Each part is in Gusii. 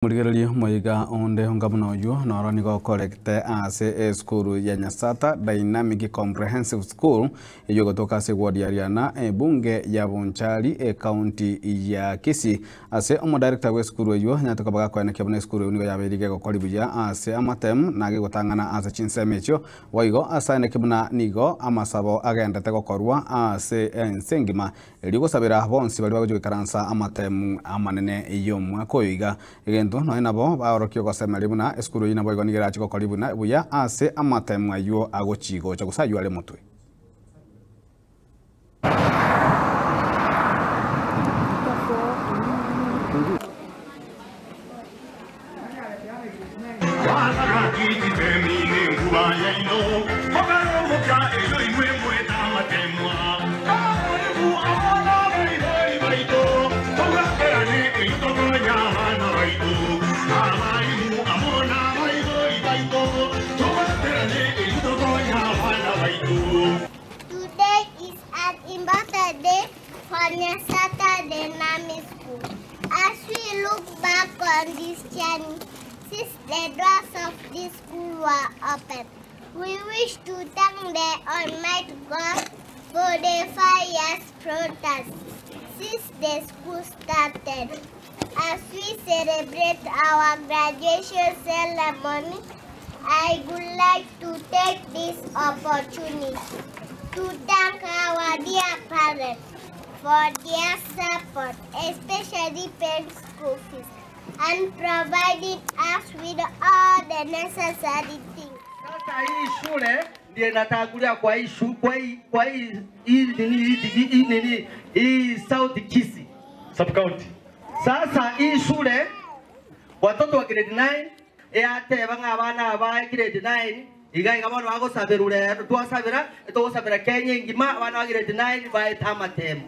Morigererie omoiga onde onga buna oyio noro nigo okoregete ase esukuru ya Nyasata Dynamic Comprehensive School eyio egotoka ase eward ya Riana ebunge ya Bonchari ekaunti ya Kisii. Ase omodirector bw'esukuru eyio anyarete koba gakoenekia buna esukuru eyio nigo yabeire gegokori buya ase amatemu na gegotang'ana ase chinsemo echio boigo ase aenekia buna nigo amasabo agendete gokorwa ase ense engima Erio gosabera bonsi baria bagochia goikaransa amatemu amanene y'omwaka oyo iga. Egento nonya nabo baorokia ogosemeria buna esukuru eyio naboigo nigo erache gokora buna buya ase amatemu ayio agochi gocha gose ayio are motwe. Today is an important day for Nyasata Dynamic School. As we look back on this journey, since the doors of this school were opened, we wish to thank the Almighty God for the 5 years brought us since the school started. As we celebrate our graduation ceremony, I would like to take this opportunity to thank our dear parents for their support, especially paying school fees and providing us with all the necessary things. Sasa hii shule ndiye inatangulia kwa hii shu, kwa hii kwa hii hii nini hii hii nini hii South Kisii Sub county. Sasa hii shule watoto wa grade 9 yateba ng'a abana aba grade 9 iga iga bono bagosabera rero twasabera togosabera Kenya engima abana ba grade 9 baete amatemu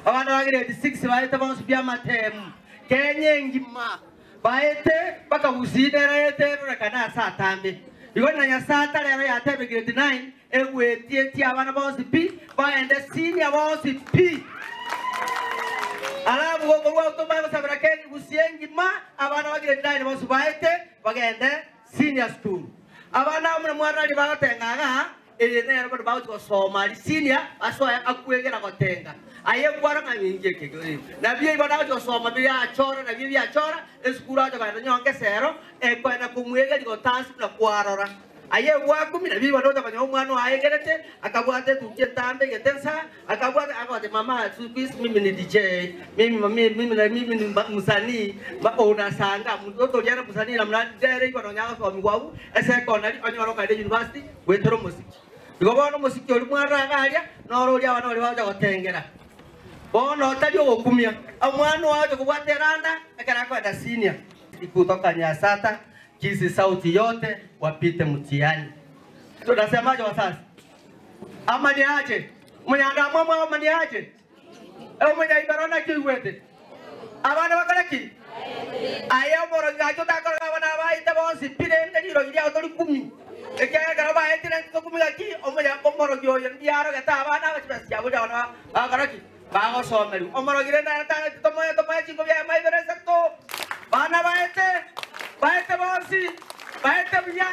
abana ba grade 6 baete bonsi bia amatemu Kenya engima baete bakagusinera ete erorekana ase atambe igo na Nyasaye rero yatebe grade 9 egwetie abana bonsi pi baende senior bonsi pi alafu gokorwa tomagosabera Kenya gusie engima abana ba grade 9 bonsi baete bagende senior school abana amo mwana ari bagotengaga ere nero bado bagochi gosoma ari senior asoya akwegera gotenga aye kwara ng'amingi eke nabio ibo nagochi gosoma biachora nabio biachora esukuru acha kogenda nyonge sero ekwenda komwegeri gotansi buna kwarora aye gwakumi nabio ibo nocha konyoa omwana oaegerete akabwate etuki etambe egete nsa akabwate agote mama siku hizi mimi ni DJ mimi mimi mimi na mimi ni msanii unasanga mtoto uliana msanii na mnadere ibo nonya gosomi gwabu esecondary onyora okaende university gwetera omosiki igo bono omosiki oria mwana aria noro oria abana baria bagocha gotengera bono otari ogokumia omwana oacha kobwata eranda ekero akoenda senior kutoka Nyasata Kisii sauti yote wapite mtihani. Tunasemaje wazazi? Ama ni aje? Mnyanda mwa ama ni aje? Ewe mwenye ibarona kiwete. Abana bakora ki? Aye omoro gacho takora abana baite bonsi pire ndiro iria otori kumi. Ekiagera kero baetire ntokumi gaki omonya omoro gyoyo ndiaro geta abana bachibesi abo abana bakora ki? Bagosomeri. Omoro gire ndara tomoya tomoya chingo bya maibere sato. Bana baete baete bonsi baete buya.